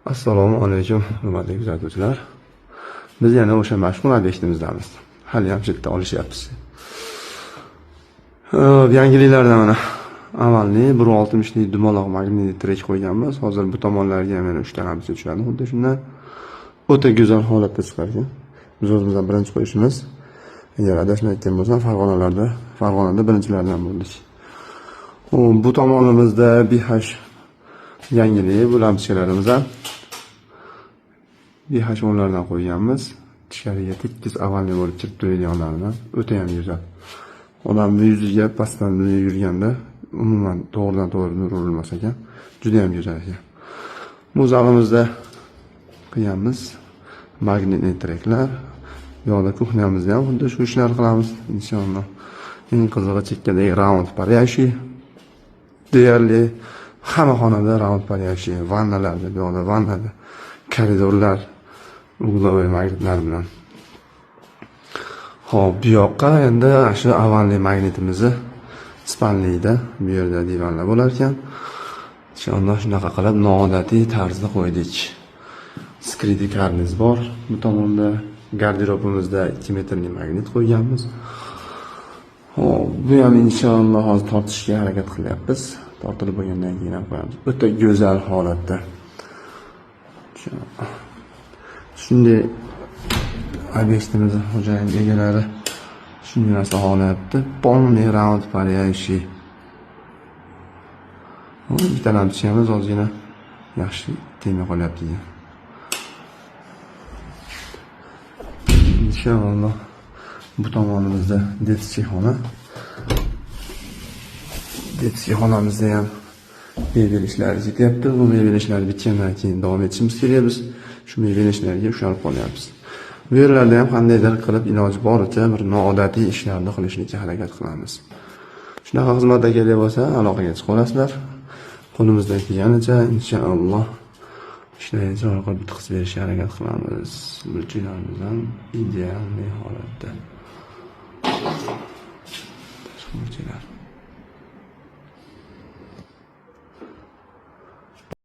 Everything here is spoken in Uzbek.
Assalomu alaykum, hurmatli kuzatuvchilar. Biz yana o'sha mashhur obyektimizdamiz. Hali ham chetda olishyapmiz. Xo'p, yangiliklardan mana amalni 1.60 lik dumaloq magnit trek qo'yganmiz. Hozir bu tomonlarga ham yana 3 ta lampochka tushadi. Xuddi shundan o'ta go'zal holatda chiqar ekan. Biz o'zimizdan birinchi qo'yishimiz. Agar adashmayotgan bo'lsam, Farg'onada birinchilardan bo'ldik. Bu tomonimizda BH yangilik, bu lampochkalarimiz ham BH o'nlardan qo'yganmiz. Ichkariga tekis овальный bo'lib kirib turadiganlaridan o'ta ham go'zal. Odamni yuziga pastdan yurganda umuman to'g'ridan to'g'ri nur urilmas ekan. Juda ham go'zal ekan. Bu zalimizda qilganmiz. Magnitli treklar. Bu yoqda кухня mizda ham xuddi shu ishlarni qilamiz inshaalloh. Eng qizig'i, chekkadagi раунд парящий. Deyarli hamma xonada раунд парящий, vannalarda, bu yoqda vannada, koridorlar угловой magnitlar bilan. Xo'p, bu yoqqa endi shu овальный magnitimizni спальный da bu yerda divanlar bo'lar ekan. Inshaalloh, shunaqa qilib noodatiy tarzda qo'ydik. Скрытый karniz bor bu tomonda. Garderobimizda 2 metrli magnit qo'yganmiz. Xo'p, bu ham inshaalloh hozir tortishga harakat qilyapmiz. Tortilib bo'lgandan keyin ham qo'yamiz. O'ta go'zal holatda. Shunday obyektimizni xo'jayin egalari shunday narsa xohlayapti. Полный раунд парящий. Bitta lampochkamiz ozgina yaxshi tegmay qolyapti ekan. Inshaalloh, bu tomonimizda детский xona. Детский xonamizda ham mebel ishlari ketyapti. Bu mebel ishlari bitgandan keyin davom etishimiz kerak biz. Shu mebel ishlariga ushalib qolyapmiz. Bu yerlarda ham qandaydir qilib iloji boricha bir noodatiy ishlarni qilishga harakat qilamiz. Shunaqa xizmatlar kerak bo'lsa, aloqaga chiqaverasizlar. Qo'limizdan kelganicha, inshaalloh, ishlarni chiroyli qilib bitkazib berishga harakat qilamiz. Burchaklarimiz ham идеальный holatda. Tashqi burchaklar.